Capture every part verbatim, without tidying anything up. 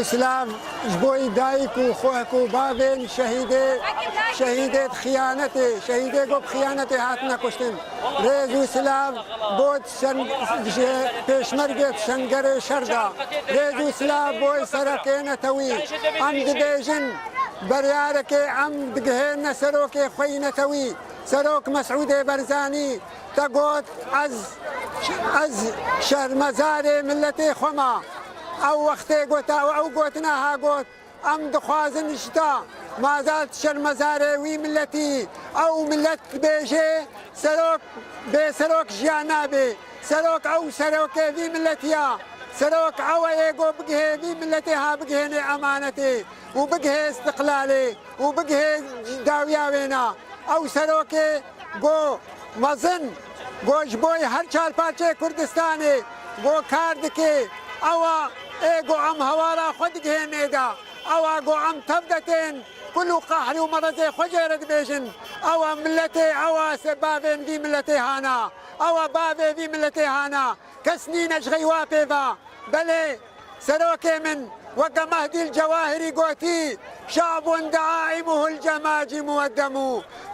Silav ji bo dayik û xwehk û bavên şehîdê, şehîdê xiyanetê, şehîdê ku bi xiyanetê hatine kuştin. Rêz û silav bo sen-, ji pêşmergê di sengerê şer de. Rêz û silav bo serokê netewî. Em dibêjin, beryarekê em digihêne serokê xwe yî netewî, serok Mesûdê Berzanî. Te got, ez, ez şermezarê miletê xwe me. Ew wextê gota û ew gotina ha got, em dixwazin ji te, ma zal tu şermezarê wî miletî. Ew milet dibêje, serok, bê serok jiyan nabe. Serok ew serokê vî miletî ya. Serok ew e yê ku bigihê vî miletê ha bigihêne emanetê û bigihê îstiqlalê û bigihê dawiya wêna. Ew serokê go mezin, go ji bo her çar parçeyê Kurdistanê go kar dike. Ewa ê go em hewara xwe digihêne da. Ewa go em tev de tên kul û qehr û merezê xwe jê re dibêjin. Ewa miletê, ewa se bavên vî miletê hana. Ewa bavê vî miletê hana. Kes nîne ji xeywa pê va. Belê, serokê min, weke Mehdî Cewahirî gotî, "شعب دعائمه الجماجم والدم،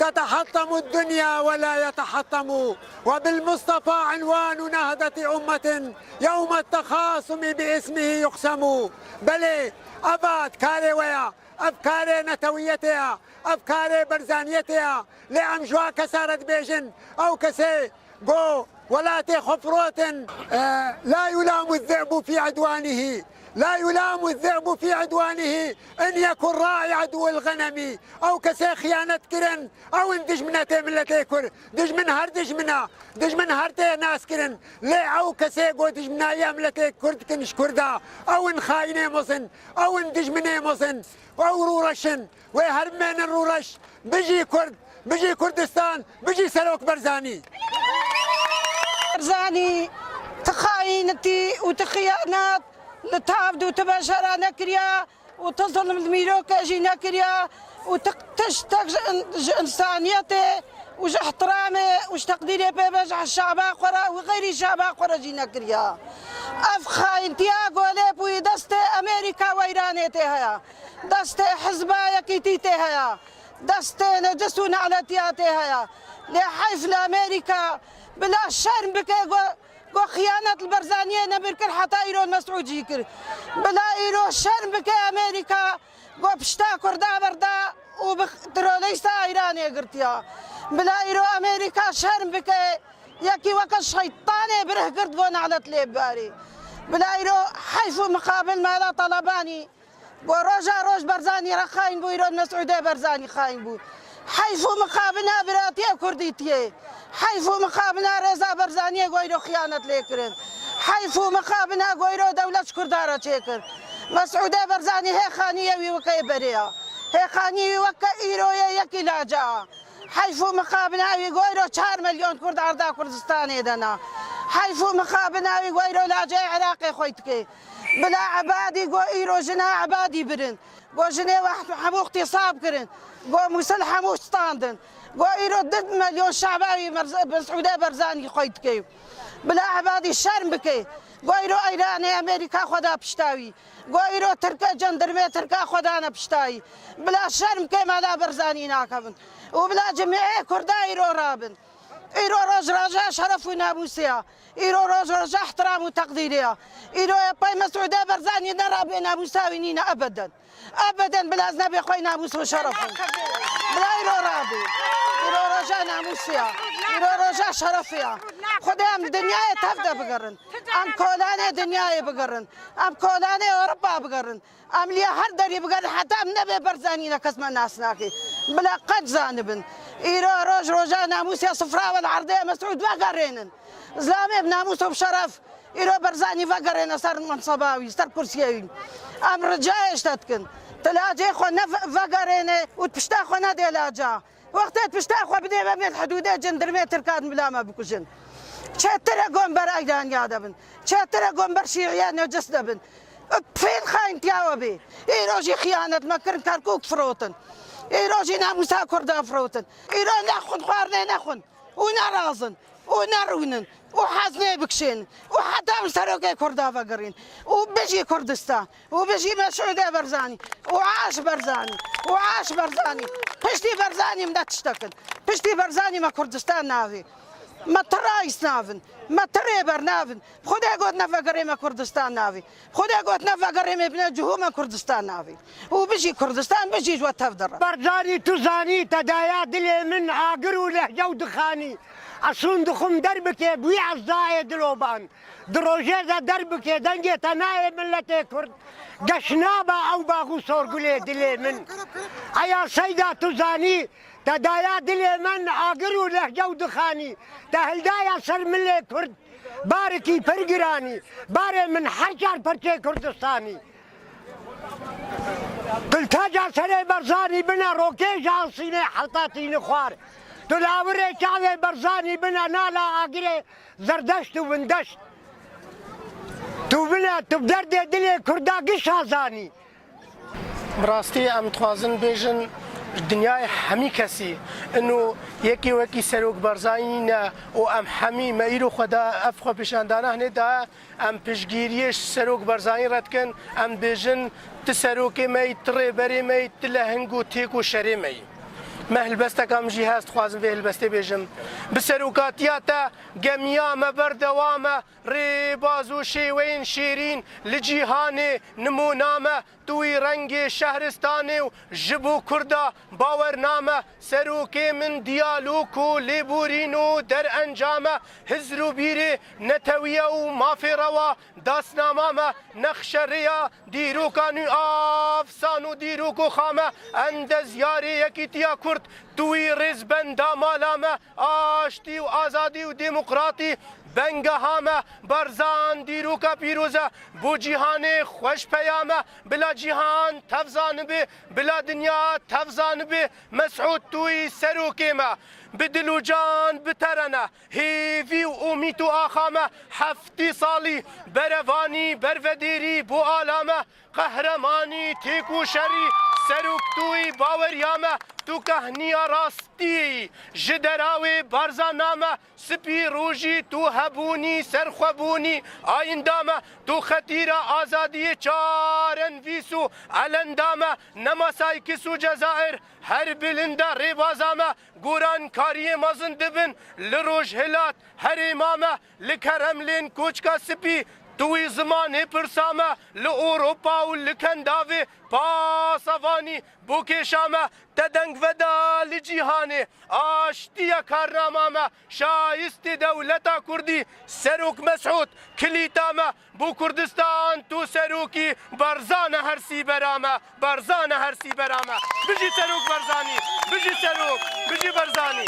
تتحطم الدنيا ولا يتحطم، وبالمصطفى عنوان نهضة أمة، يوم التخاصم باسمه يقسم." Belê, ev karê we ya, ev karê netewiyetê ya, ev karê berzaniyetê ya. Lê em ji wa kesa re dibêjin, ew kesê Go welatê xwe firotin, e, "لا يلام الذئب في عدوانه، لا يلام الذئب في عدوانه، إن يكن الراعي عدو الغنم." Ew kesê xiyanet kirin, ew in dijminetê miletê Kurd. Dijmin her dijmina, dijmin her tê nas kirin. Lê ew kesê go dijminayiya miletê Kurd dikin ji Kurda, ew in xayinê mezin, ew in dijminê mezin, ew rûreşin. Wê herin bimênin rûreş. Bijî Kurd, bijî Kurdistan, bijî Serok Berzanî. Berzanî, ti xayînitî û ti xiyanet li tav de û ti beşera nekiriya û ti zilm li mîrokê jî nekiriya û ti tiştek ji in-, ji însaniyetê û ji ihtiramê û ji teqdîrê pê be ji şaba xwe re û xeyrî şaba xwe re jî nekiriya. Ev xayîntiya golê bûyî destê Amerîka û Îranê tê heye. Destê Hizba Yekîtî tê heye. Destê necis û ne'letiya tê heye. Lê heyf li Amerîka bila şerm bike, go, go xiyanet li Berzaniyê nebir kir, heta îro Mesûd jî kir. Bila îro şerm bike Amerîka, go pişta Kurda berda û bi terorîsta Îranê girtiya. Bila îro Amerîka şerm bike, yekî weke şeytanê birih girt, go ne'let lê bibarê. Bila îro heyf û mixabil mala Talebanî. Go roja roj Berzanî re xayîn bû, îro Mesûdê Berzanî xayîn bû. Heyf û mixabina biratiyê Kurdîtiyê. Heyf û mixabina rêza Berzaniyê, go îro xiyanet lê kirin. Heyf û mixabina, go îro dewlet ji Kurda re çêkir. Mesûdê Berzanî hê xaniyê wî weke yê berê ya. Hê xaniyê wî weke îro yê yekî laca. Heyf û mixabina wî, go îro çar milyon Kurd erda Kurdistanê de ne. Heyf û mixabina wî, go îro laceyê Iraqê xwey dike. Bila Ebadî, go îro jina Ebadî birin. Go jinê we hemû îxtîsab kirin. Go Mûsil hemû standin. Go îro du milyon şaba wî Merz-, Mesûdê Berzanî xwey dike. Bila Ebadî şerm bike. Go îro Îranê, Amerîka xwe da pişta wî. Go îro Tirke, cendirmê Tirka xwe dane pişta wî. Bila şerm ke mala Berzanî nakevin. Û bila cimiyê Kurda îro rabin. Îro roj roja şeref û namûsê ya. Îro roj roja ihtiram û teqdîrê ya. Îro yê pey Mesûdê Berzanî nerabe namûsa wî nîne ebeden. Ebeden bila ez nebê xwey namûs û şeref in. Bila îro rabê. Îro roja namûsê ya. Îro roja şerefê ya. Xwedê em dinyayê tev de bigerin. Em kolanê dinyayê bigerin. Em kolanê Ewropa bigerin. Em liya her derî bigerin, heta em nebê Berzanî ne kes me nas nake. Bila qet zanibin. Îro roj roja namûsê ya, sifra we li erdê Mesûd vegerênin. Zilamê bi namûs û bi şeref. Îro Berzanî vegerêne ser menseba wî, ser kursiyê wî. Em ricayê ji te dikin. Tu lacê xwe ne ve-, vegerêne û tu pişta xwe nedê laca. Wextê tu pişta xwe bidê me, bên hidûdê cendirmê Tirkan bila me bikujin. Çêtire gom ber Eyraniya de bin. Çêtire gom ber Şîiya necis de bin. Pêl xayintiya we bê. Îro jî xiyanet me kirin, Kerkûk firotin. Îro jî namûsa Kurda firotin. Îro ne xwin xwarinê nexwin. Û nerazin. Û nerûnin. û heznê bikişên û heta bi serokê Kurda vegerîn û bijî Kurdistan û bijî Mesûdê Barzanî û aş Barzanî û aş Barzanî. Piştî Barzanî me tiştekin. Piştî Barzanî me Kurdistan navê. Me ti rayîs navin. Me ti rêber navin. Xwedê got nevegerê me Kurdistan navê. Xwedê got nevegerê me bine cihû me Kurdistan navê. Û bijî Kurdistan, bijî ji we tev dere. Barzanî tu zanî, te daya dilê min agir û lehce û dixanî. Esûn dixwim derbikê bi wî ezdayê diloban. Di rojê de derbikê dengê te nayê miletê Kurd. Geş nabe ew bax û sorgulê dilê min. Eya Seyda tu zanî, te daya dilê min agir û lehce û dixanî. Te hildaya ser milê Kurd. Barekî pir giranî. Barê min her çar perçê Kurdistanî. Kultaca serê Barzanî bine rokê ji asînê heta tîni xwar. Tu lawirê çavê Barzanî bine nala agirê zerdeşt û bindeşt. Tu bine, tu bi derdê dilê Kurda gişa zanî. Bi rastî em dixwazin bêjin, dinyayê hemî kesî ino yekî wekî Serok Barzanî ne û em hemî me îro xwe da ev xwepêşandana hinê daye. Em piştgiriyê ji Serok Barzanî re dikin. Em bêjin, ti serokê me yî, ti rêberê me yî, ti leheng û têk û şerê me yî. Me hilbesteka min jî hest, dixwazim vê hilbestê bêjim. Bi serokatiya te gemiya me berdewam e, rêbaz û şêweyên şêrîn li cîhanê nimûna me. Tu wî rengê şehristanê û ji bo Kurda bawername. Serokê min diyalog û lêborîn û derencam e. Hizr û bîrê netewiye û mafê rewa dasnama me. Nexşe rêya dîroka nû, afsan û dîrok û xame. Endezyarê yekîtiya Kurd, tu wî rêzbenda mala me. Aştî û azadî û demokratî bengeha me. Barzan dîroka pîroz e, bo cîhanê xweş peyam e. Bila cîhan tev zanibe, bila dinya tev zanibe, Mesûd tu yî serokê me. Bi dil û can biterene, hêvî û umît û axa me. Heftî salî berevanî bervedêrî bo ala me. Qehremanî têk û şerî, serok tu yî baweriya me. Tu kehniya rastiyê yî, ji dera wê Barzana me. Sipî rojî tu hebûnî, serxwebûnî ayînda me. Tu xetîra azadiyê çarenvîs û elenda me. Nema Saykis û Cezayir her bilind e rêbaza me. Gorankariyê mezin dibin li Rojhilat herêma me. Li Keremlên Koçka Sipî tu wî zimanê pirsa me. Li Ewropa û li Kendavê pasevanî bo kêşa me. Te deng veda li cîhanê, aştî ye karnama me. Şayistê dewleta Kurdî, Serok Mesûd, kilîta me. Bo Kurdistan tu serokî, Barzana her sîbera me. Barzana her sîbera me. Bijî Serok Barzanî, bijî Serok, bijî Barzanî.